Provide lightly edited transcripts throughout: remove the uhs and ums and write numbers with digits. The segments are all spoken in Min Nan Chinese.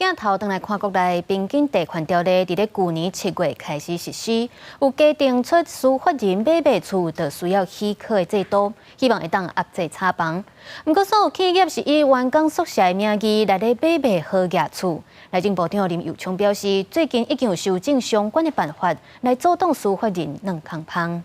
鏡頭轉來看國內平均地權條例，佇咧舊年7月開始實施，有加訂出司法人買賣厝就需要許可的制度，希望會當壓制炒房。毋過，所有企業是以員工宿舍的名義來咧買賣好額厝。內政部長林右昌表示，最近已經有修正相關的辦法，來阻擋司法人軟空芳。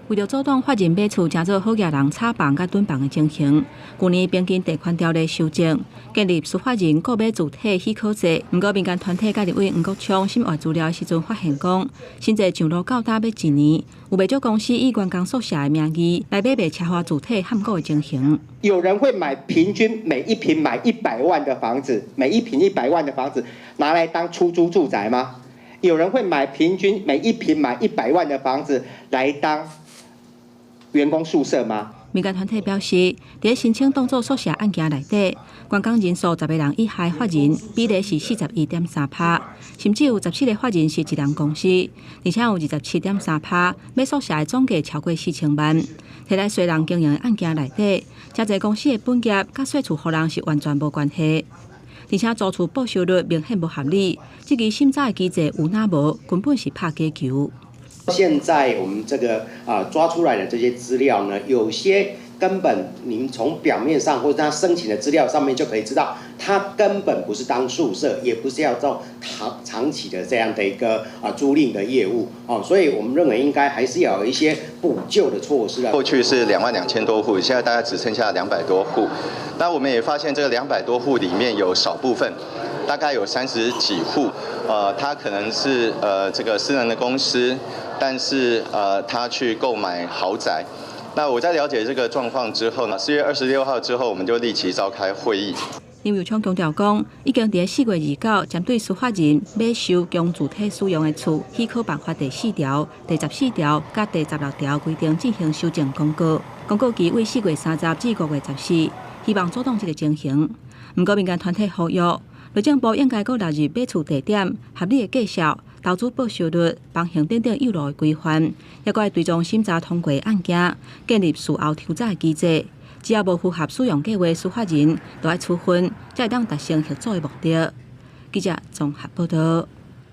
為著阻擋法人買厝，成做好額人炒房佮囤房的情形，舊年平均地權條例修正，建立司法人購買住宅許可制。毋過民間團體佮立委黃國昌審閱資料的時陣，發現講，新制上路到今欲一年，有袂少公司以員工宿舍的名義來買賣奢華住宅譀古的情形。有人會買平均每一坪買一百萬的房子，每一坪一百萬的房子拿來當出租住宅嗎？有人會買平均每一坪買一百萬的房子來當員工宿舍嗎？民間團體表示，佇申請當做宿舍案件內底，員工人數10個人以下的法人比例是41.3%，甚至有14個法人是一人公司，而且有27.3%買宿舍的總價超過4000萬。提來私人經營的案件內底，誠濟公司的本業佮稅厝予人是完全無關係，而且租厝報收率明顯無合理，這個審查的機制有哪無，根本是拍假球。現在我們這個抓出來的這些資料呢，有些根本您從表面上或者他申請的資料上面就可以知道，他根本不是當宿舍，也不是要做長長期的這樣的一個租賃的業務哦，所以我們認為應該還是要有一些補救的措施啊。過去是22,000多戶，現在大概只剩下200多戶。那我們也發現這個200多戶裡面有少部分，大概有30幾戶，他可能是這個私人的公司，但是他去購買豪宅。那我在了解這個狀況之後呢，4月26號之後，我們就立即召開會議。林右昌強調講，已經佇4月29針對司法人買收供住宅使用的厝許可辦法第4條、第14條佮第16條規定進行修正公告。公告期為4月30至5月14，希望阻擋這個情形。毋過民間團體呼籲，內政部應該閣納入買厝地點合理的價數、投資報酬率、房型等等誘路的規範，抑閣愛追蹤審查通過案件，建立事後抽查的機制。只要無符合使用計畫，司法人，就愛處分，才會當達成合作的目的。記者綜合報導。